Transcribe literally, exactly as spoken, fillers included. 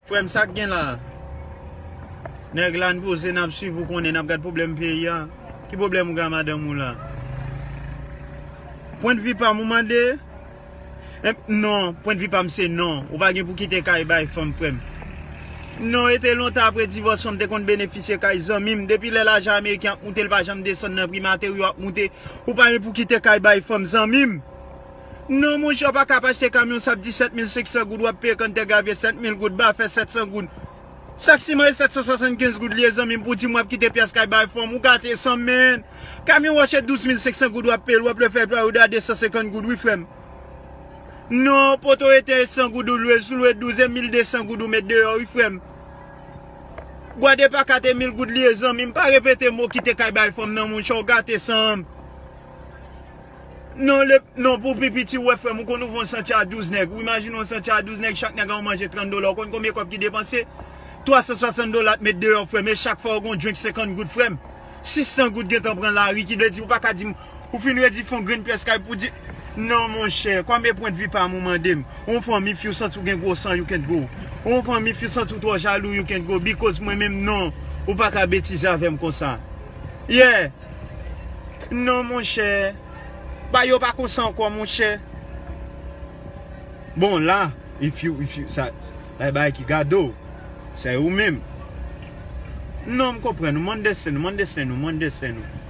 Frè m, sa k gen la? Nèg la n poze, n ap swiv, ou konnen, n ap gad pwoblèm peyi a. Ki pwoblèm ou gen a madanm ou la? Pwennvi pa m ou mande? Em, non, pwennvi pa m se non. Ou pa gen pou kite kay bay fanm, frè m. Non, e te lontan apre divòs fanm te konn benefisye kay zanmi m. Depi lè lajan ameriken ap moute, l pa janm desann nan pri materyo ap moute. Ou pa gen pou kite kay bay fanm, zanmi m. Non, monchè, w pa ka ap achte kamyon sab disèt mil senk san goud, w ap peye kanntè gravye sèt mil goud, bafè sèt san goud. Sak siman e sèt san swasannkenz goud li ye, zanmi m, pou di m w ap kite pyès kay bay fanm, ou gate san m, men. Kamyon wòch e douz mil senk san goud w ap peye l, w ap lwe fè Florida de san senkant goud, wi, frè m. Non, poto ete e san goud ou lwe, sou lwe douz e mil de san goud ou met deyò, wi, frè m. Gwadepa kat e mil goud li ye, zanmi m, pa repete mo kite kay bay fanm nan, monchè, w gate san m. Non, le, non, pou pi piti, w wè, frè m, ou konn ouvri yon santye a douz nèg. Ou imajine yon santye a douz nèg, chak nèg a yon manje trant dola. Ou konn konbyen kòb ki depanse? Twa san swasant dola t met deyò, frè m, e chak fwa ou gon drink senkant goud, frè m. Sis san goud gentan pran lari, ki vle di ou pa ka di m, ou fin redi fon grenn pyès kay pou di, non, monchè, kòm e pwennvi pa m ou mande m. Yon fanm, if you santi w gen gwo san, you can go. Yon fanm, if you santi w twò jalou, you can go. Because mwen menm, non, ou pa ka betize avè m konsa. Yeah. Non, monchè. Ba yo pa konsa ankò, monchè. Bon, la, if you, if you, sa, sa e bagay ki gade w. Sa e ou menm. Non, m konprann ou, m understand ou, m understand ou, m understand ou.